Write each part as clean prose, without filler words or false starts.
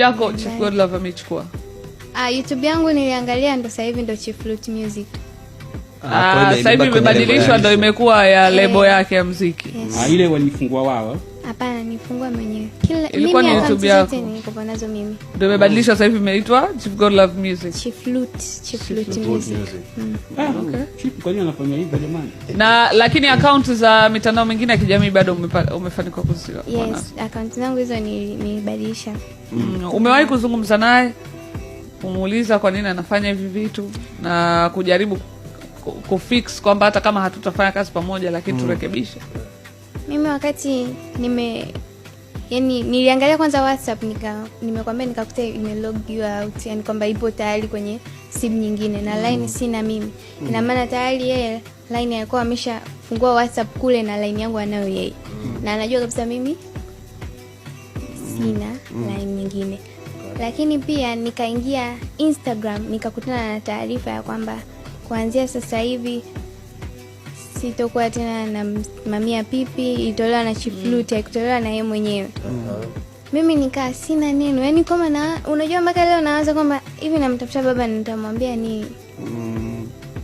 Yako Chief Godlove amechukua? Ah, YouTube yangu niliangalia, ndo sasa hivi ndo Chief Lute Music. Ah, sasa hivi imebadilishwa, ndo imekuwa ya lebo yake ya muziki. Yes. Ah, ile walifungua wao? Hapana, nifungua mwenyewe. Kila Ilikuwa mimi ni akaunti YouTube yako. zote nilikuwa nazo mimi. Ndo imebadilishwa, sasa hivi imeitwa Chief Godlove Music. Chief Lute, Chief Lute Music. Ah, okay. Chief, kwa nini anafanya hivyo jamani? Na lakini akaunti za mitandao mingine ya kijamii bado umefanikiwa kuziona? Yes, akaunti zangu hizo nilibadilisha. Umewahi kuzungumza naye, kumuuliza kwa nini anafanya hivi vitu na kujaribu kufix kwamba hata kama hatutafanya kazi pamoja, lakini turekebishe? Mimi wakati yani niliangalia kwanza WhatsApp, nimekwambia, nikakuta ime log you out, yani kwamba ipo tayari kwenye simu nyingine na line sina mimi. Ina maana tayari yeye line alikuwa ameshafungua WhatsApp kule na line yangu anayo yeye. Na anajua kabisa mimi sina line nyingine. Lakini pia nikaingia Instagram, nikakutana na taarifa ya kwamba kuanzia sasa hivi sitokuwa tena namsimamia pipi, ilitolewa na Chief Lute, haikutolewa na yeye mwenyewe. Mimi nikaa sina neno, yani kama na unajua mpaka leo nawaza kwamba hivi namtafuta baba nitamwambia nini?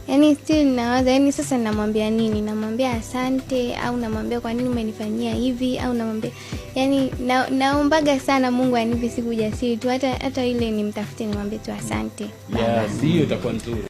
Yani still nawaza, yani sasa namwambia nini? Namwambia asante au namwambia kwa nini umenifanyia hivi, au namwambia yani naombaga sana Mungu anipe siku ujasiri tu hata ile nimtafute nimwambie tu asante baba. Yes, hiyo itakuwa nzuri.